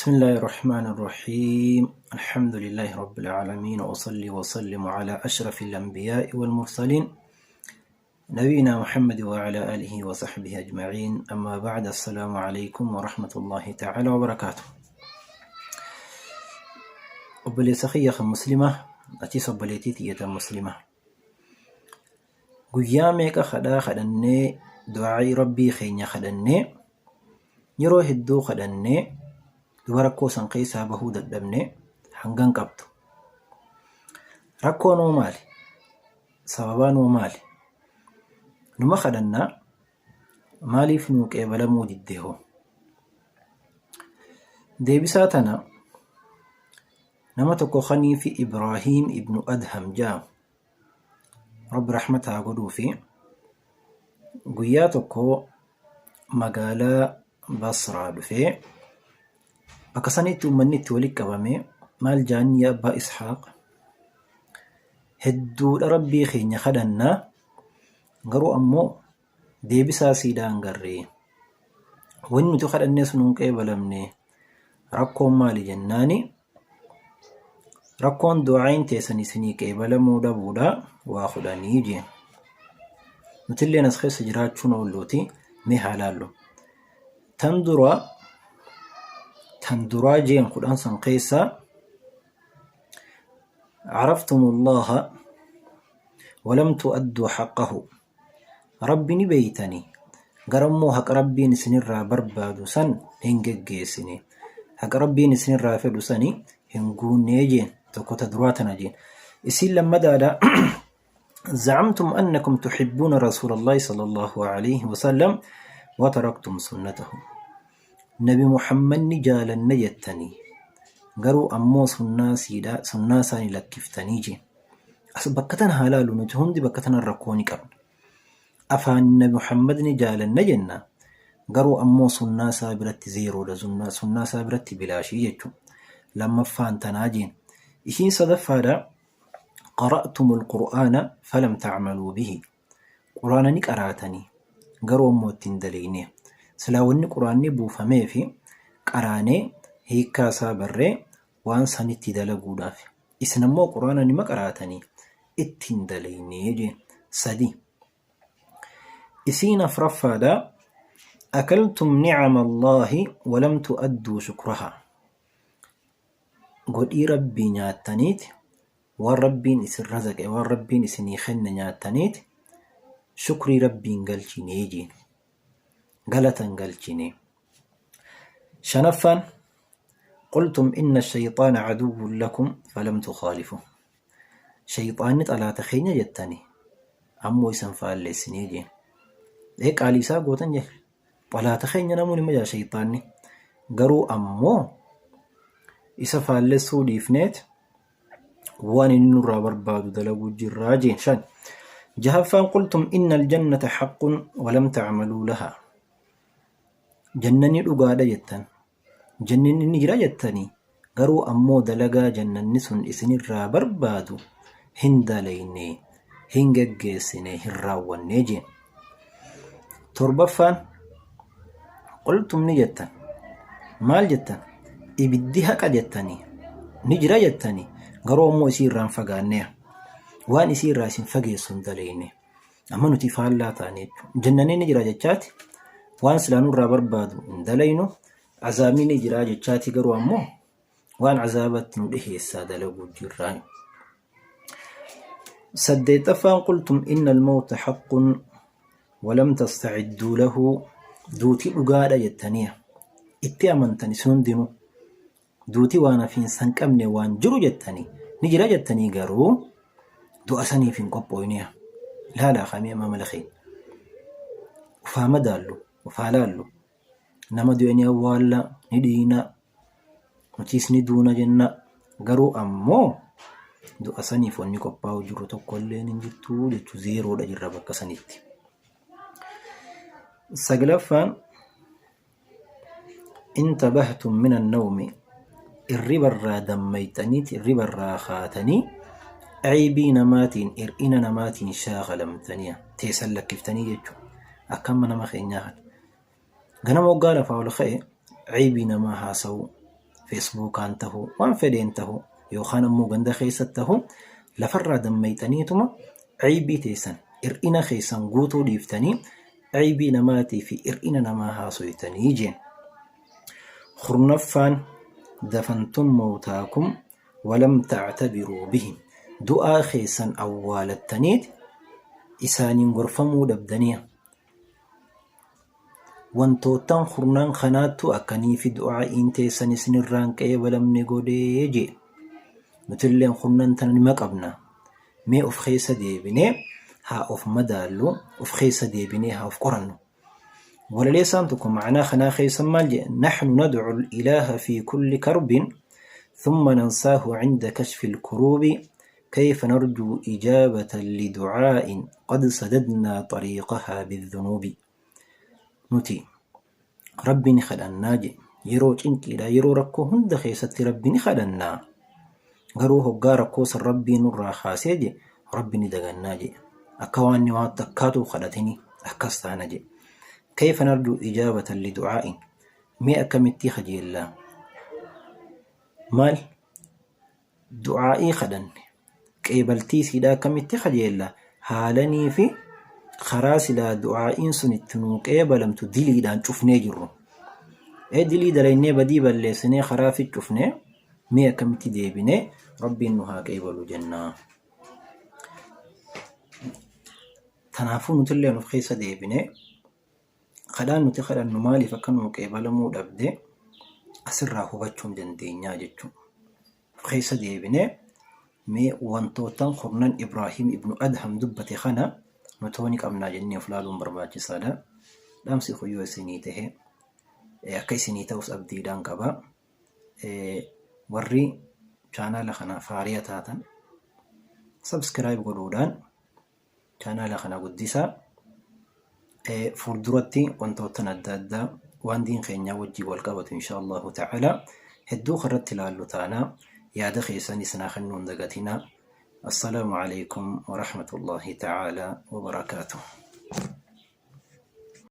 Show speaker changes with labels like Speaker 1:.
Speaker 1: بسم الله الرحمن الرحيم، الحمد لله رب العالمين، وأصلي وأسلم على أشرف الأنبياء والمرسلين، نبينا محمد وعلى آله وصحبه أجمعين، أما بعد، السلام عليكم ورحمة الله تعالى وبركاته. Obboleessa kiyya kan Muslima, atis obboleettii tiyya Muslima. Guyyaa meeqa kadhaa kadhannee, du'aa'ii Rabbii keenya kadhannee, yeroo hedduu kadhannee, duba rakkoo san keessaa bahuu dadhabne hangan qabdu. Rakkoon hoo maali? Sababaan hoo maali? Numa kadhannaa, maaliif nuu qeebalamuu didde hoo? Deebisaa tana nama tokko kaniifi Ibraahiim ibnu Adham jedhamu, Rabbi rahmata haa godhuu, fi guyyaa tokko magaalaa Basraa dhufee bakka sanitti uummanni itti walitti qabame maal jaan? "Yaa abbaa Ishaaq, hedduudha Rabbii keenya kadhannaa, garuu ammoo deebisaa siidhaan garree, wanni nuti kadhannees nuun qeebalamne, rakkoon maali?" jennaani, "Rakkoon du'aayin teessan isinii qeebalamuu dhabuudha waa 10" jeen. Nutilleen as keessa jiraachuun oolluuti, mee haa laallu. Tan duraa jeen 10 san keessaa: عرفتم الله ولم تؤدوا حقه. Rabbi ni beeytanii, garammoo haqa Rabbiin isinirraa barbaadu san hin geggeessine, haqa Rabbiin isinirraa fedhu sani hin guunnee jeen. Tokko ta duraa tana jeen. Isiin lammadaadha: زعمتم أنكم تحبون رسول الله صلى الله عليه وسلم وتركتم سنته. Nabi Muhammad ni jaalanna jettanii, garuu ammoo sunnaa siidhaa, sunnaa isaanii lakkiftanii jeen. As bakka tana haa laalu, nuti hundi bakka tana rakkoo ni qabna. Afaan Nabi Muhammad ni jaalanna jenna, garuu ammoo sunnaa isaa biratti zeeroodha, sunnaa isaa biratti bilaashii jechuudha. Lammaffaan tanaa jeen. Ishiin sadaffaadha: قرأتم القرآن فلم تعملوا به. Quraana ni qaraatanii, garuu ammoo ittiin daleyne. Silaa wanni quraanni buufamee fi qaraanee hiikkaa isaa barree waan sanitti dalaguudhaaf. Isin ammoo quraana nima qaraatanii, ittiin daleynee jeen. Sadi. Isiin afraffaadha: أكلتم نعم الله ولم تؤدوا شكرها. Godhii Rabbii nyaattaniiti, waan Rabbiin isin razaqe, waan Rabbiin isinii kenne nyaattaniiti, shukrii Rabbiin galchinee jeen. Galatan galchine. Shanaffaan: قلتم إن الشيطان عدو لكم فلم تخالفوا. Shayxaanni xalaata keenya jettanii, ammoo isan faalleessinee jeen. Ee, qaalii isaa gootan jeen. Xalaata keenya namoonni ma jaa shayxaanni. Garuu ammoo isa faallessuu dhiifneet waan inni nurraa barbaadu dalaguu jirraa jeen, shan. Jahaffaan: قلتم إن الجنة حق ولم تعملوا لها. Jannanni dhugaadha jettan. Jannanni ni jira jettanii, garuu ammoo dalagaa jannanni sun isinirraa barbaadu hin dalayne, hin geggeessine, hin raawwanne jeen. Torbaffaan: قلتم ni jettan. Maal jettan? Ibiddi haqa jettanii, ni jira jettanii, garuu ammoo isii irraan fagaanneya. Waan isii irraa isin fageessu hin dalayne. Amma nuti faallaa taane jechuudha. Jannanni ni jira jechaati waan silaa nurraa barbaadu hin dalaynu. Azaabni ni jira jechaati, garuu ammoo waan azaabatti nu dhiheessaa dalaguu jirraa. Saddeettaffaan: قلتم إن الموت حق ولم تستعدوا له. Duuti dhugaadha jettanii itti amantan isin hundinuu. Duuti waan hafiinsa hin qabne, waan jiru jettanii, ni jira jettanii, garuu du'a saniif hin qophooyne. Ilaalaa kamii amma mala keenya. Ufaa madaallu, ufaa laallu. Nama du'e ni awwaalla, ni dhiina, nutiis ni duuna jenna. Garuu ammoo du'a saniif wanni qophaa'u jiru tokko illee hin jirtu jechuu, zeeroodha jirra bakka sanitti. Saglaffaan: انتبهتم من النوم. Irribarraa dammayxaniiti, irribarraa kaatanii, aybii namaatiin, hir'ina namaatiin shaakalamtanii, teessan lakkiftanii jechuudha. Akka amma nama keenyaa kana. Ganama waggaa lafaa ol ka'e aybii namaa haasa'uu. Feesbuukaan tahu, waan fedheen tahu, yookaan ammoo ganda keessatti tahu, lafarraa dammayxaniituma eybii teessan, ir'ina keessan guutuu dhiiftanii eybii namaatii fi ir'ina namaa haasoytanii jeen. Kurnaffaan dafantum mawtaakum walam ta'tabiruu bihim du'aa keessan awwaalattaniit isaaniin gorfamuu dhabdanii. Wantoottan kurnan kanaattu akkaniifi du'aa'iin teessan isinirraa hin qeebalamne godhee jee. Nutilleen kurnan tana nima qabna. Mee of keessa deebinee haa of madaallu, of keessa deebinee haa of qorannu. Walaleessaan tokko ma'anaa kanaa keessa maal jedhe? Naxnu nad'u al-ilaaha fi kulli karbin thumma nansaahu 'inda kashfi al-kuruubi kayfa narjuu ijaabatan lidu'aa'in qad sadadnaa xariiqahaa bidhunuubi. Nuti Rabbi ni kadhannaa jedhe. Yeroo cinqiidha, yeroo rakkoo hunda keessatti Rabbi ni kadhannaa. Garuu hoggaa rakkoo san Rabbii nurraa kaasee jedhe Rabbi ni dagannaa jedhe. Akka waan inni waan takkaatu kadhatini akkas taana jedhe. Kayfa narjuu ijaabatan lidu'aa'in. Mee akkamittii kajeellaa? Maal? Du'aa'ii kadhanne qeebaltii isiidhaa akkamitti kajeella? Haalanii fi karaa silaa du'aa'iin sun itti nuu qeebalamtu diliidhaan cufnee jirru. Ee dilii dalaynee badii balleessinee karaa fi cufnee mee akkamitti deebinee Rabbiin nu haa qeebalu jennaa. Tanaafuu nutillee of keessa deebinee kadhaan nuti kadhannu maaliif akka nuu qeebalamuu dhabde asirraa hubachuu ni dandeenyaa jechuudha. Of keessa deebinee mee wantootan kurnan Ibraahim ibnu Adham dubbate kana nutoo ni qabnaa jennee of laaluun barbaachisaadha. Dhaamsi kun yoo isinii tahe akka isinii ta'us abdiidhaan qaba. Warri chaanaala kanaaf haariya taatan subscribe godhuudhaan chaanaala kana guddisaa. Fuulduratti wantoottan adda addaa waan diin keenyaa wajjin wal qabatu insha Allahu ta'ala hedduu irratti ilaallu taana yaada keessanis naa kennuu hin dagatinaa. Assalaamu alaikum wa rahmatullahi ta'ala wa barakaatuh.